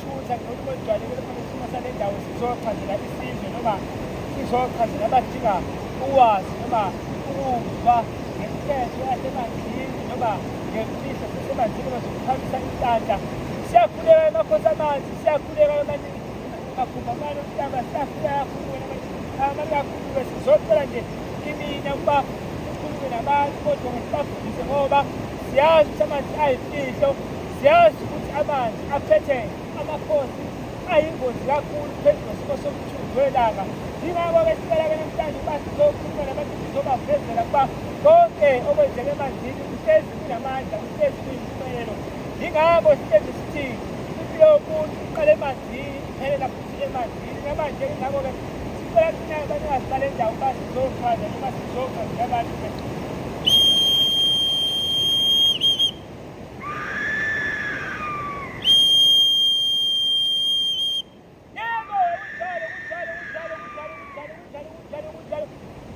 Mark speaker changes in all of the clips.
Speaker 1: Mathutha ngolimi olujwayelekile khona isimo sale ndawo sizochazela isizwe noma sizochazela abadinga ukwazi noma ukuzwa ngemithetho yasemanzini noma ngemfihlo sesemanzini bazokuphamisa inhlanhla. Siyakhuleka emakhosi amanzi, siyakhuleka emagumbi amane omhlaba, siyakhuleka kakhulu wena amane kakhulu. Sizocela nje kimina ukuba sikhulume nabantu kodwa ngesibafundise ngoba siyazi ukuthi amanzi ayimfihlo, siyazi ukuthi amanzi aphethe amakhosi ayingozi kakhulu phezu kwesimo somthunzi welanga. Yingakho-ke sicela-ke namhlanje ukuba sizokhuluma nabantu, sizobavezela ukuba konke okwenzeka emanzini kuhlezi kunamandla, kuhlezi kuyimpumelelo. Yingakho sihlezi sithi impilo yomuntu iqala emanzini iphelela futhi emanzini. Namanje yingakho-ke sicela thina abanikazi bale ndawo ukuba sizochaza noma sizochazela abantu-ke. Yebo, kunjalo, kunjalo, kunjalo, kunjalo, kunjalo, kunjalo, kunjalo, kunjalo.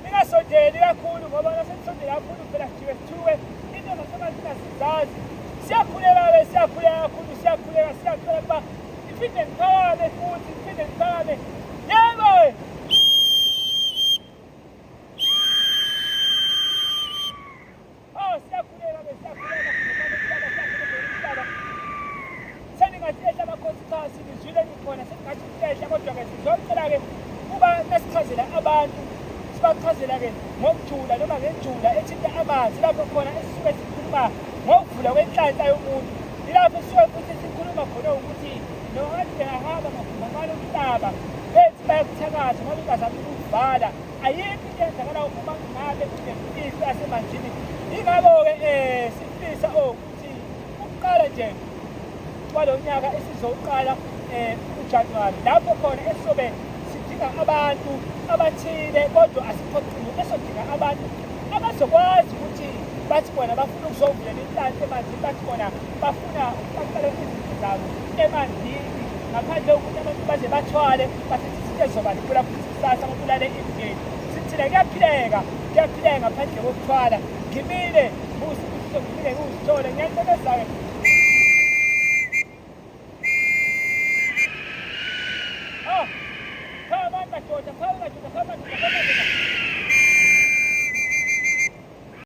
Speaker 1: Ningasondeli kakhulu ngoba nasenisondela kakhulu phela sijike sithuke into zasemanzini asizazi. Siyakhuleka-ke, siyakhuleka kakhulu, siyakhuleka, siyacela ukuba niphinde niphakame futhi, niphinde niphakame. Yebo! Oh, siyakhuleka ke, siyakhuleka umhlaba, siyakhuleka umhlaba. Seningahlehla amakhosi, cha sinizwile nikhona, seningathi ukuhlehla kodwa-ke sizocela-ke kuba nasichazela abantu, sibachazela-ke ngokujula noma ngenjula ethinta amanzi, lapho khona esisuke sikhuluma ngokuvula kwenhlanhla yomuntu. Yilapho esisuke futhi sikhuluma khona ukuthi noma ngathi bengahamba magumbi amane omhlaba bethi bayakuthakatha ngoba ingazami ukukuvala, ayikho into eyenzakalayo uma ngabe kunemfihlo yasemanzini. Yingakho-ke um sifisa ukuthi ukuqala nje kwalo nyaka esizowuqala um uJanuwari, lapho khona esizobe sidinga abantu abathile, kodwa asiphoqiwe, esodinga abantu abazokwazi ukuthi bathi bona bafuna ukuzovulela inhlanhla emanzini, bathi bona bafuna ukuqala izinto zabo emanzini ngaphandle kokuthi abantu baze bathwale bathathe izinto ezizoba lula futhi kusasa babulale imindeni. Sithina kuyaphileka, kuyaphileka ngaphandle kokuthwala. Ngimile ngiyisithole ngimile ngiwusithole ngiyantobezayo.